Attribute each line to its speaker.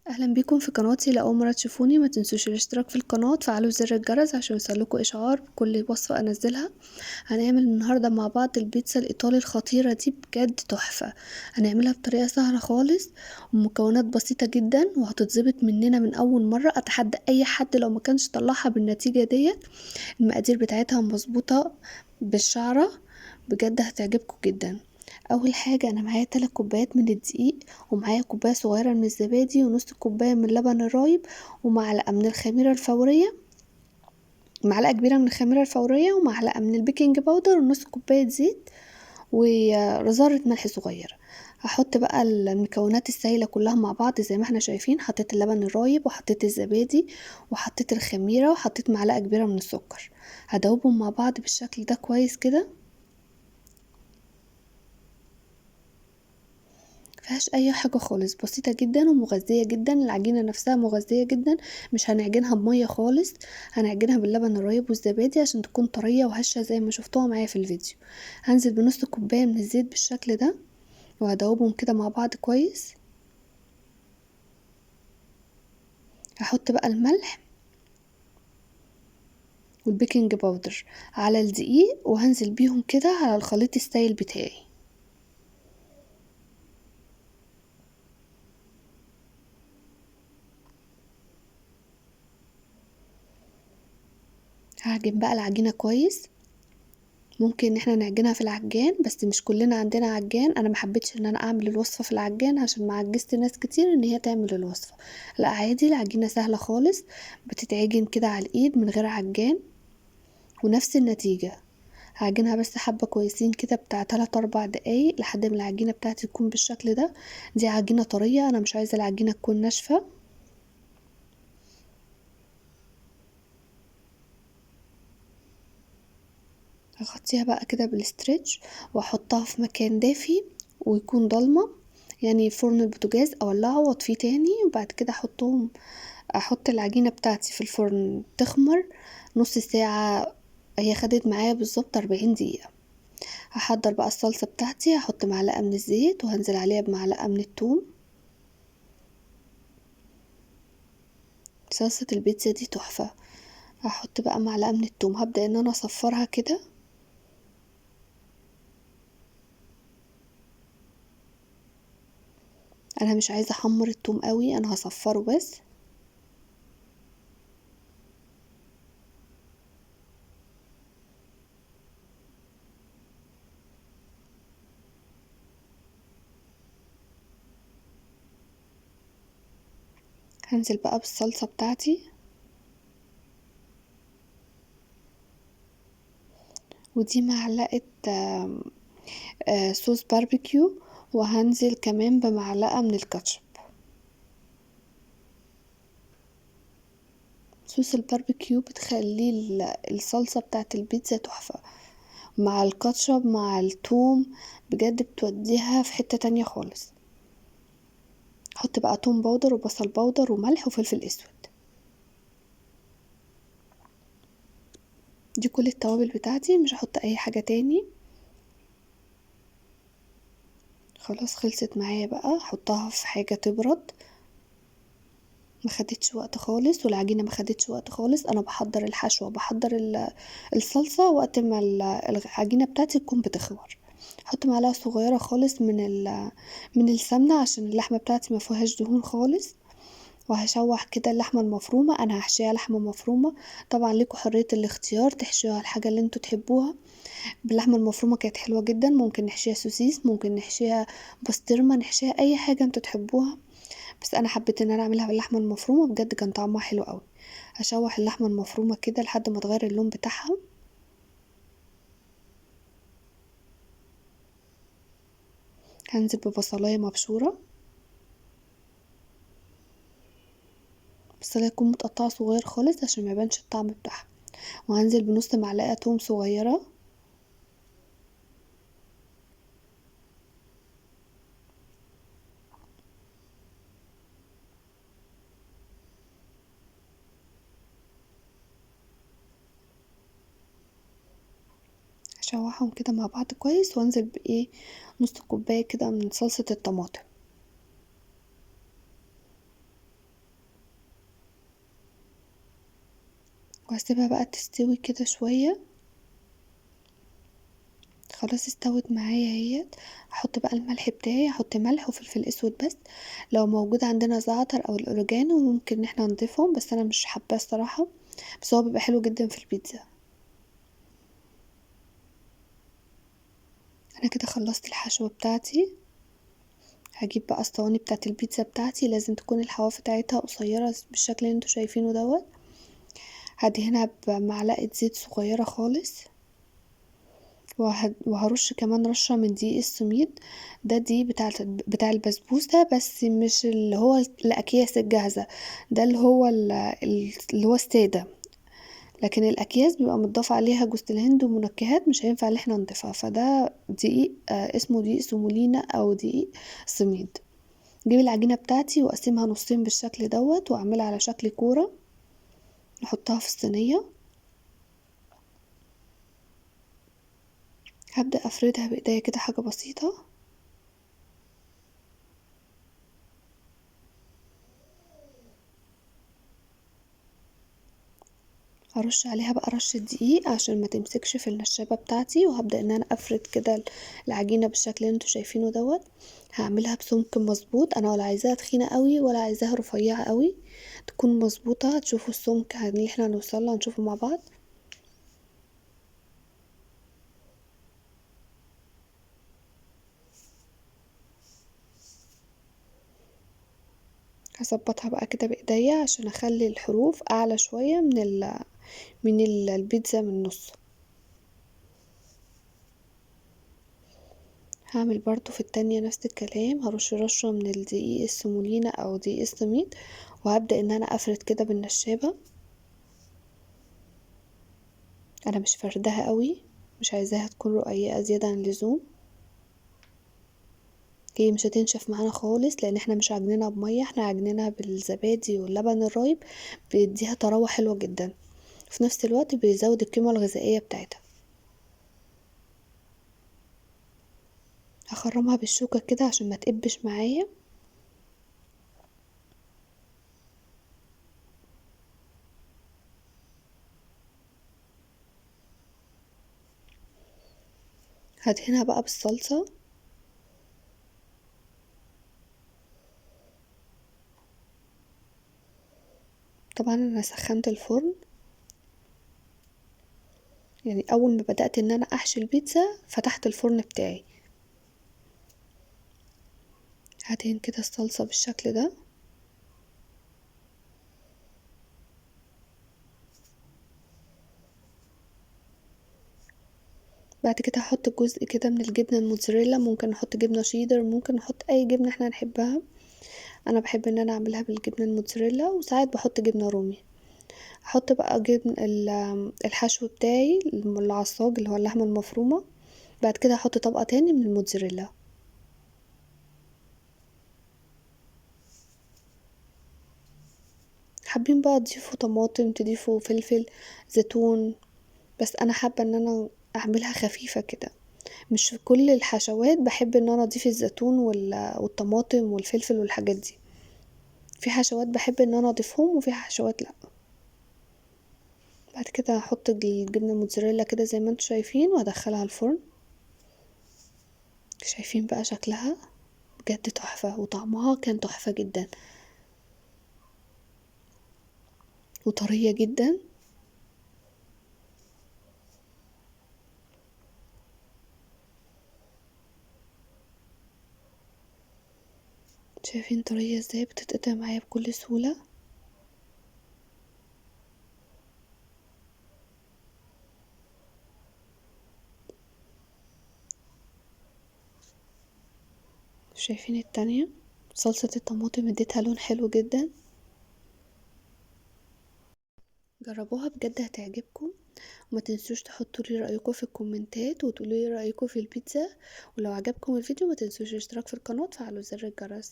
Speaker 1: اهلا بيكم في قناتي. لاول مرة تشوفوني ما تنسوش الاشتراك في القناة وتفعلوا زر الجرس عشان يوصلكوا اشعار بكل وصفه انزلها. هنعمل النهارده مع بعض البيتزا الايطالي الخطيرة دي، بجد تحفة. هنعملها بطريقة سهلة خالص ومكونات بسيطة جدا، وهتتظبط مننا من اول مرة. اتحدى اي حد لو ما كانش طلعها بالنتيجة ديت. المقادير بتاعتها مظبوطة بالشعره، بجد هتعجبكم جدا. اول حاجة انا معايا 3 كوبايات من الدقيق، ومعايا كوباية صغيرة من الزبادي، ونص كوباية من اللبن الرايب، ومعلقة من الخميره الفورية، معلقه كبيرة من الخميره الفورية، ومعلقة من البيكنج باودر، ونص كوباية زيت، وذره ملح صغيرة. هحط بقى المكونات السايله كلها مع بعض زي ما احنا شايفين. حطيت اللبن الرايب، وحطيت الزبادي، وحطيت الخميره، وحطيت معلقه كبيرة من السكر. هدوبهم مع بعض بالشكل ده كويس كده، مفيهاش اي حاجة خالص، بسيطة جدا ومغذيه جدا. العجينة نفسها مغذيه جدا، مش هنعجنها بميه خالص، هنعجنها باللبن الرايب والزبادي عشان تكون طرية وهشه زي ما شفتوها معايا في الفيديو. هنزل بنص كوباية من الزيت بالشكل ده، وهدوبهم كده مع بعض كويس. هحط بقى الملح والبيكنج باودر على الدقيق، وهنزل بيهم كده على الخليط السايل بتاعي. هعجن بقى العجينة كويس. ممكن ان احنا نعجنها في العجان، بس مش كلنا عندنا عجان. انا ما حبيتش ان انا اعمل الوصفة في العجان عشان ما عجزت ناس كتير ان هي تعمل الوصفة. لا عادي، العجينة سهلة خالص، بتتعجن كده على الايد من غير عجان ونفس النتيجة. هعجنها بس حبة كويسين كده بتاع 3-4 دقايق لحد ما العجينة بتاعتي تكون بالشكل ده. دي عجينة طرية، انا مش عايزة العجينة تكون ناشفة. هغطيها بقى كده بالاسترتش، واحطها في مكان دافي ويكون ضلمة، يعني فرن البوتاجاز اولعه واطفيه تاني، وبعد كده احط العجينة بتاعتي في الفرن تخمر نص ساعة. هي خدت معايا بالظبط 40 دقيقة. هحضر بقى الصلصه بتاعتي. هحط معلقه من الزيت، وهنزل عليها بمعلقه من الثوم. صلصه البيتزا دي تحفة. هحط بقى معلقه من الثوم، هبدا ان انا اصفرها كده. انا مش عايزه احمر الثوم قوي، انا هصفره بس. هنزل بقى بالصلصه بتاعتي، ودي معلقه صوص باربيكيو، وهنزل كمان بمعلقه من الكاتشب. صوص الباربيكيو بتخلي الصلصه بتاعت البيتزا تحفة، مع الكاتشب مع التوم، بجد بتوديها في حتة تانية خالص. حط بقى توم powder وبصل powder وملح وفلفل اسود. دي كل التوابل بتاعتي، مش هحط اي حاجة تاني. خلاص خلصت معايا بقى، احطها في حاجة تبرد. ما خدتش وقت خالص، والعجينه ما خدتش وقت خالص. انا بحضر الحشوه، بحضر الصلصه وقت ما العجينة بتاعتي تكون بتخمر. احط معلقه صغيرة خالص من السمنة عشان اللحمة بتاعتي ما فيهاش دهون خالص. وهشوح كده اللحمة المفرومه. انا هحشيها لحمه مفرومه، طبعا لكم حرية الاختيار تحشوها الحاجة اللي انتوا تحبوها. باللحمه المفرومه كانت حلوة جدا، ممكن نحشيها سوسيس، ممكن نحشيها بسطرمه، نحشيها اي حاجة انتوا تحبوها، بس انا حبيت ان انا اعملها باللحمه المفرومه، بجد كان طعمها حلو قوي. هشوح اللحمة المفرومه كده لحد ما تغير اللون بتاعها. هنزل ببصلايه مبشوره، البصلايه تكون متقطعه صغير خالص عشان ما يبانش الطعم بتاعها. وهنزل بنص معلقه توم صغيرة. هشوحهم كده مع بعض كويس، وانزل بايه نص كوباية كده من صلصه الطماطم. وهسيبها بقى تستوي كده شوية. خلاص استوت معايا اهيت. هحط بقى الملح بتاعي، هحط ملح وفلفل اسود بس. لو موجود عندنا زعتر او الاوريجانو ممكن ان احنا نضيفهم، بس انا مش حاباه الصراحة، بس هو بيبقى حلو جدا في البيتزا. انا كده خلصت الحشوة بتاعتي. هجيب بقى الصواني بتاعت البيتزا بتاعتي، لازم تكون الحواف بتاعتها قصيرة بالشكل اللي انتوا شايفينه دوت. هدهنها بمعلقة زيت صغيرة خالص، وهرش كمان رشة من دقيق السميد. ده دقيق بتاع البسبوسة، بس مش اللي هو الأكياس الجاهزة، ده اللي هو السادة، لكن الأكياس بيبقى متضاف عليها جوز الهند ومنكهات مش هينفع ان احنا نضيفها. فده دقيق، اسمه دقيق سومولينا أو دقيق سميد. جيب العجينة بتاعتي وأقسمها نصين بالشكل دوت، وأعملها على شكل كورة، نحطها في الصينية. هبدأ أفردها بإيديا كده حاجة بسيطة. هرش عليها بقى رشة دقيق عشان ما تمسكش في النشابة بتاعتي، وهبدأ ان انا افرد كده العجينة بالشكل اللي انتوا شايفينه دوت. هعملها بسمك مظبوط، انا ولا عايزاها تخينة قوي ولا عايزاها رفيعة قوي، تكون مظبوطة. هتشوفوا السمك اللي احنا هنوصل له، هنشوفه مع بعض. هظبطها بقى كده بايديا عشان اخلي الحروف اعلى شوية من البيتزا من النص. هعمل برضو في التانية نفس الكلام، هرش رشة من الدقيق السمولينا او دقيق السميد، وهبدأ ان انا افرد كده بالنشابة. انا مش فردها قوي، مش عايزاها تكون رقيقة زيادة عن اللزوم. هي مش هتنشف معانا خالص لان احنا مش عجنينها بمية، احنا عجنينها بالزبادي واللبن الرايب، بيديها طراوة حلوة جدا، في نفس الوقت بيزود القيمة الغذائية بتاعتها. هخرمها بالشوكة كده عشان ما تقبش معايا. هدهنها بقى بالصلصة. طبعا انا سخنت الفرن، اول ما بدأت ان انا احشي البيتزا فتحت الفرن بتاعي. هدهن كده الصلصة بالشكل ده. بعد كده هحط جزء كده من الجبنة الموتزاريلا، ممكن نحط جبنة شيدر، ممكن نحط اي جبنة احنا نحبها. انا بحب ان انا اعملها بالجبنة الموتزاريلا، وساعات بحط جبنة رومي. هحط بقى جبن الحشو بتاعي العصاج اللي هو اللحمة المفرومة. بعد كده هحط طبقة تاني من الموتزاريلا. حابين بقى تضيفوا طماطم، تضيفوا فلفل، زيتون، بس انا حابة ان انا اعملها خفيفة كده. مش في كل الحشوات بحب ان انا اضيف الزيتون والطماطم والفلفل والحاجات دي. في حشوات بحب ان انا اضيفهم وفي حشوات لا. بعد كده هحط الجبنة الموتزاريلا كده زي ما انتم شايفين، وهدخلها الفرن. شايفين بقى شكلها بجد تحفة، وطعمها كان تحفة جدا وطرية جدا. شايفين طرية ازاي، بتتقطع معايا بكل سهولة. شايفين التانية صلصة الطماطم اديتها لون حلو جدا. جربوها بجد هتعجبكم، وما تنسوش تحطوا لي رأيكم في الكومنتات وتقولوا لي رأيكم في البيتزا. ولو عجبكم الفيديو ما تنسوش الاشتراك في القناة وتفعلوا زر الجرس.